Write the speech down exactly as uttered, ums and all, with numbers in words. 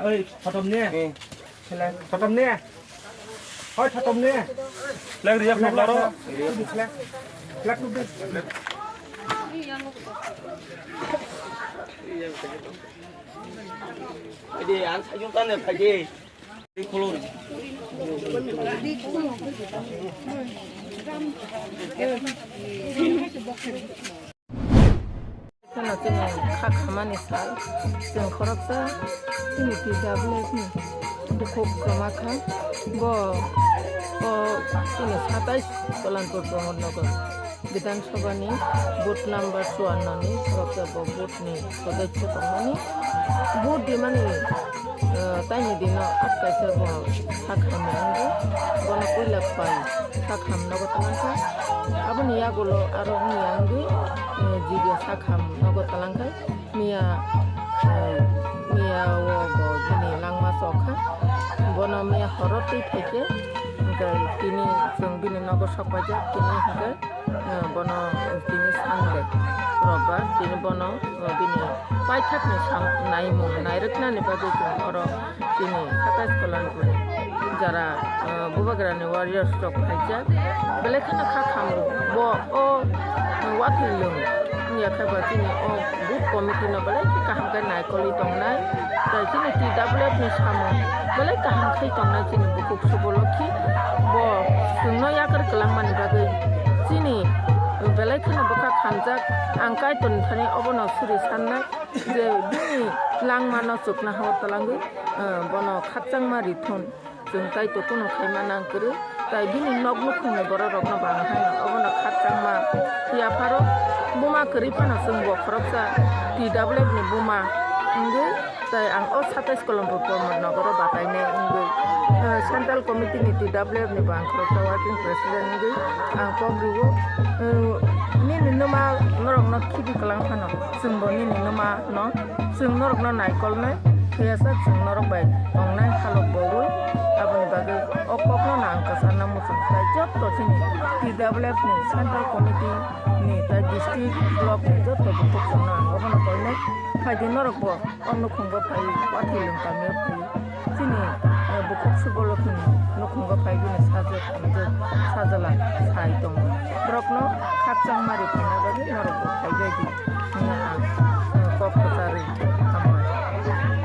Oi, thotom ne. Thotom ne. Oi, thotom ne. Flag riya, flag laro. Flag, flag. Phaidi, ang sajung tane phaidi. Kheno chini kha khamani sal, chwng khoroksa chini T W F ni bukhuk kwma kha. Bo, o chini satais Kalanpur Pramod Nagar Bidhan Sabha ni booth number chuanno ni khoroksa bo booth ni sodosyo tongmani. Booth rimani, eh, taini dino atkaisa bo sakham wngwi, bono puila pai sakham nogo talangkha. Aboni yagulo aro wngya wngwi, eh, jibo sakham nogo talangkha. Miya, eh, miya o bo bini langma chokha. Bono miya horo twi phaikhe, hwnkhe tini chwng bini nogo sokpaijak, tini hwnkhe, eh, bono tini Sunday, Robbar, tini bono, eh, bini paithakni sam-, naimung nairwknani bagwi chwng oro chini Satais Kalanpur jara, eh, Bubagrani warriors rok phaijak, belai kheno kha khamrok bo o watwi lwng wngya khe ba chini o booth committee no belai khe kaham khe naikolwi tongnai, tei chini T W F ni samung belai kaham khe tongnai chini bukhuk Suboloki bo chwngno yakar kwlangmani bagwi chini belai kheno bwkha khamjak. Ang Kaitorni thani obono suri sannai je bini langmano chukna hor talangwi, eh, bono khakchangma rithun. Chwng tai to kuno khaima nang kwrwi, tai bini nok nukhungni bororokno bang haino obono khakchangma phiya pharo buma kwrwi phano chwng bo khoroksa T W F ni buma wngwi, tai ang o Satais Kalanpur Pramod Nagaro batainai wngwi, eh, Central Committee ni T W F ni bo ang khoroksa Working President wngwi ang kok rwo, eh, nini nwma norokno khibi kwlang phano chwngbo nini nwma no. Chwng norokno naikolnai, phiyasa chwng norok bai tongnai halok bogwi. Aboni bagwi o kokno nang kwcharna muchung khlai jotto chini T W F ni Central Committee ni tei district block ni jotto bukhuk chwngno ang obono koinai. Phaidi norokbo o nukhungo phai, watwi lwng kamio phai. Chini, eh, bukhuk Suboloki ni nukhungo phai bini sajwk hamjwk sajla sai tongo. Borokno khakchangma ri phaina bagwi norokbo phaibai di hwnwi ang